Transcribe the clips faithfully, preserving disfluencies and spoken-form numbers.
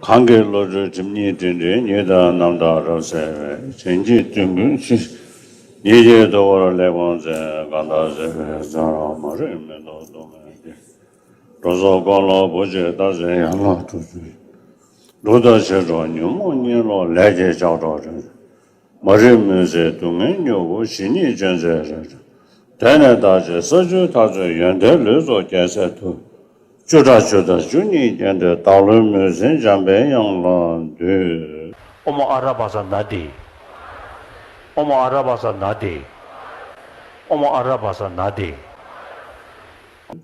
གང་གི་བློ་གྲོས་སྒྲིབ་གཉིས་དྲི་བྲལ་ཉིད་དང་རྣམ་དག་རབ་གསལ་བའི། བྱིན་གྱིས་བརྟུལ་ཕུན་ཚོགས་ཉིད་ཀྱི་ཐུ་བར་ལེགས་པར་མཛེས། གང་དག་མཛེས་པའི་མཛའ་རབ་མ་རིག་མེ་ཏོག་སྟོང་མའི་གཏེར། འགྲོ་ཚོགས་ཀུན་ལ་བུ་གཅིག་ལྟ་ཚེ་ཡན་ལག་དྲུག་ཅུ། འབྲུག་ལྟར་ཆེར་སྒྲོགས་ཉོན་མོངས་གཉིད་ལོག་ལས་ཀྱི་ལྕགས་སྒྲོག་སྒྲོན། མ་རིག་མུན་སེལ་སྡུག་བསྔལ་མྱུ་གུ་ཞི་གཉིས་ཅན་མཛད་རབ་འབྱམས། དེ་ནས་བདག་བསྐྱེད་ས་བཅུའི་མཐར་ཚུད་ཡོན་ཏན་ལུས་རྫོགས་རྒྱལ་སྲས་ཐུ། བཅུ་ཕྲག་བཅུ་དང་བཅུ་གཉིས་བརྒྱན་ཏེ་བདག་བློའི་མུན་སེལ་འཇམ་པའི་དབྱངས་ལ་འདུད། ཨོཾ་ཨ་ར་བ་ས་ན་དྷཱིཿ། ཨོཾ་ཨ་ར་བ་ས་ན་དྷཱིཿ། ཨོཾ་ཨ་ར་བ་ས་ན་དྷཱིཿ།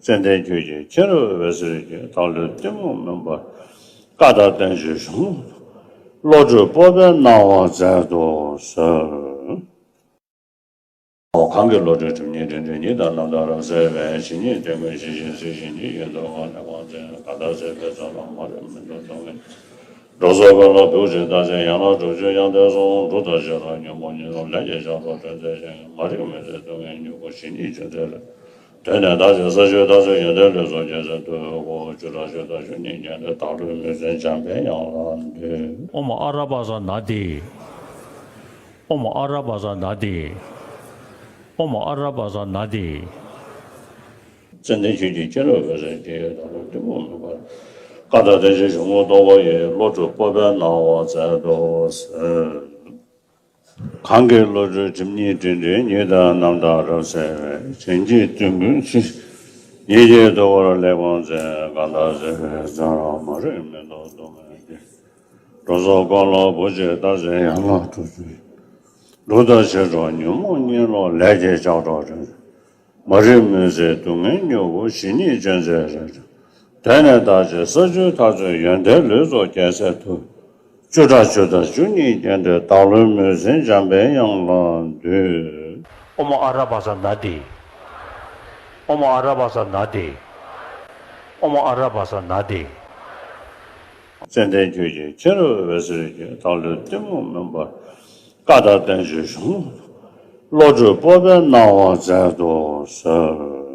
ཙནྡན་ཁྱོད་ཀྱི་མཁྱེན་རབ་འོད་ཟེར་གྱིས། བདག་བློའི་གཏི་མུག་མུན་པ་བཀའ་དང་བསྟན་བཅོས་གཞུང་ལུགས། བློ་གྲོས་སྤོབས་པའི་སྣང་བ་མཛད་དུ་གསོལ། གང་གི་བློ་གྲོས་སྒྲིབ་གཉིས་དྲི་བྲལ་ཉིད་དང་རྣམ་དག་རབ་གསལ་བའི། ཇི་སྙེད་དོན་ཀུན་ཞི་ཞིང་ཚིག་བཞིན་གྱི་ཡོན་ཏན་དབང་ལས་དབང་ཆེན་གང་དག་མཛེས་པའི་མཛའ་རབ་མ་རིག་མེ་ཏོག་སྟོང་མའི། འགྲོ་ཚོགས་ཀུན་ལ་བུ་གཅིག་ལྟ་ཚེ་ཡན་ལག་དྲུག་ཅུ་ཡང་དེ་གསུང་འབྲུག་ལྟར་ཆེར་སྒྲོགས་ཉོན་མོངས་གཉིད་ལོག་ལས་ཀྱི་ལྕགས་སྒྲོག་སྒྲོན་མཛད་ཅིང་། མ་རིག་མུན་སེལ་སྡུག་བསྔལ་མྱུ་གུ་ཞི་གཉིས་ཅན་མཛད་རབ་འབྱམས། དེ་ནས་བདག་བསྐྱེད་ས་བཅུའི་མཐར་ཚུད་ཡོན་ཏན་ལུས་རྫོགས་རྒྱལ་སྲས་ཐུ། བཅུ་ཕྲག་བཅུ་དང་བཅུ་གཉིས་བརྒྱན་ཏེ་བདག་བློའི་མུན་སེལ་འཇམ་པའི་དབྱངས་ལ་འདུད། ཨོཾ་ཨ་ར་བ་ས་ན་དྷཱིཿ། ཨོཾ་ཨ་ར་བ་ས་ན་དྷཱིཿ། ཨོཾ་ཨ་ར་བ་ས་ན་དྷཱིཿ། ཙནྡན་ཁྱོད་ཀྱི་མཁྱེན་རབ་འོད་ཟེར་གྱིས། བདག་བློའི་གཏི་མུག་མུན་པ་བཀའ་དང་བསྟན་བཅོས་གཞུང་ལུགས་སྟོང་པ་ཡི། བློ་གྲོས་སྤོབས་པའི་སྣང་བ་མཛད་དུ་གསོལ། གང་གི་བློ་གྲོས་སྒྲིབ་གཉིས་དྲི་བྲལ་ཉིད་དང་རྣམ་དག་རབ་གསལ་བའི། བྱིན་གྱིས་བརྟུལ་ཕུན་ཚོགས་ཉིད་ཀྱི་ཐུ་བར་ལེགས་པར་མཛེས། གང་དག་མཛེས་པའི་མཛའ་རབ་མ་རིག་མེ་ཏོག་སྟོང་མའི་གཏེར། འགྲོ་ཚོགས་ཀུན་ལ་བུ་གཅིག་ལྟ་ཚེ་ཡན་ལག་དྲུག་ཅུ། འབྲུག་ལྟར་ཆེར་སྒྲོགས་ཉོན་མོངས་གཉིད་ལོག་ལས་ཀྱི་ལྕགས་སྒྲོག་སྒྲོན། མ་རིག་མུན་སེལ་སྡུག་བསྔལ་མྱུ་གུ་ཞི་གཉིས་ཅན་མཛད་རབ་འབྱམས། དེ་ནས་བདག་བསྐྱེད་ས་བཅུའི་མཐར་ཚུད་ཡོན་ཏན་ལུས་རྫོགས་རྒྱལ་སྲས་ཐུ། བཅུ་ཕྲག་བཅུ་དང་བཅུ་གཉིས་བརྒྱན་ཏེ་བདག་བློའི་མུན་སེལ་འཇམ་པའི་དབྱངས་ལ་འདུད། ཨོཾ་ཨ་ར་བ་ས་ན་དྷཱིཿ། ཨོཾ་ཨ་ར་བ་ས་ན་དྷཱིཿ། ཨོཾ་ཨ་ར་བ་ས་ན་དྷཱིཿ། ཙནྡན་ཁྱོད་ཀྱི་མཁྱེན་རབ་འོད་ཟེར་གྱིས། བདག་བློའི་གཏི་མུག་མུན་པ་བཀའ་དང་བསྟན་བཅོས་གཞུང་ལུགས། བློ་གྲོས་སྤོབས་པའི་སྣང་བ་མཛད་དུ་གསོལ།